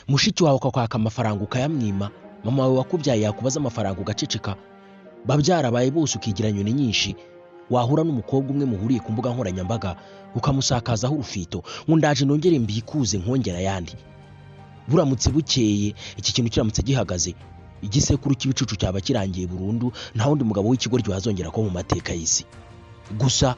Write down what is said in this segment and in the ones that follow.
Mushiki wawe akakwaka amafaranga ukayamwima, mama wawe wakubyaye yakubaza amafaranga ugaceceka, babyara bawe bose ukigira nyoni nyinshi, wahura n'umukobwa umwe muhuriye ku mbuga nkoranyambaga ukamusakazaho urufito ngo ndaje nongere mbikuze nkongera ayandi. Buramutse bukeye iki kintu kiramutse gihagaze, igisekuru cy'ibicucu cyaba kirangiye burundu, nta wundi mugabo w'ikigoryi wazongera kuba mu mateka y'isi. Gusa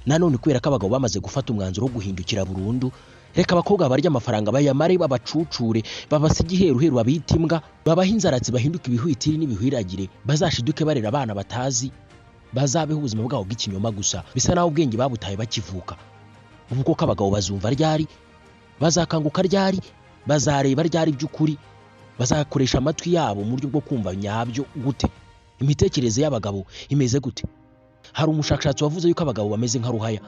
nanone kubera ko abagabo bamaze gufata umwanzuro wo guhindukira burundu, reka abakobwa barya amafaranga bayamare, babacucure, babasige iheruheru, babite imbwa, babahe inzaratsi, bahinduke ibihwitiri n'ibihwiragire, bazashiduke barera abana batazi, bazabeho ubuzima bwabo bw'ikinyoma gusa, bisa naho ubwenge babutaye bakivuka. Ubu koko abagabo bazumva ryari? Bazakanguka ryari? Bazareba ryari by'ukuri? Bazakoresha amatwi yabo mu buryo bwo kumva nyabyo gute? Imitekerereze y'abagabo imeze gute? Hari umushakashatsi wavuze yuko abagabo bameze nka ruhaya,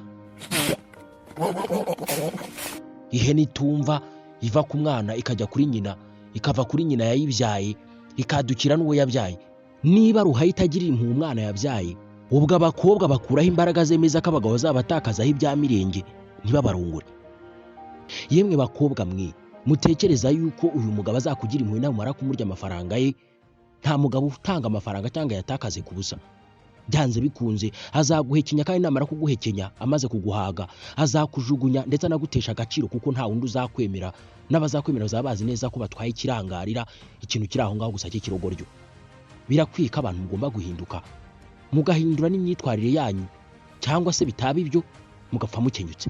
ihene itumva iva ku mwana ikajya kuri nyina, ikava kuri nyina yayibyaye, ikadukira n'uwo yabyaye. Niba ruhaya itagirira impuhwe umwana yabyaye, ubwo abakobwa bakuraho imbaraga zemeza ko abagabo bazabatakazaho ibya mirenge ntibabarongore. Yemwe bakobwa mwe mutekereza yuko uyu mugabo azakugira impuhwe namumara kumurya amafaranga ye? Nta mugabo utanga amafaranga cyangwa yatakaze ku busa. Byanze bikunze azaguhekenya, kandi namara kuguhekenya amaze kuguhaga azakujugunya ndetse anagutesha agaciro, kuko nta wundi uzakwemera, n'abazakwemera bazaba bazi neza ko batwaye ikirangarira, ikintu kiri aho ngaho gusa cy'ikirogoryo. Birakwiye ko abantu mugomba guhinduka, mugahindura n'imyitwarire yanyu, cyangwa se bitaba ibyo mugapfa mukenyutse.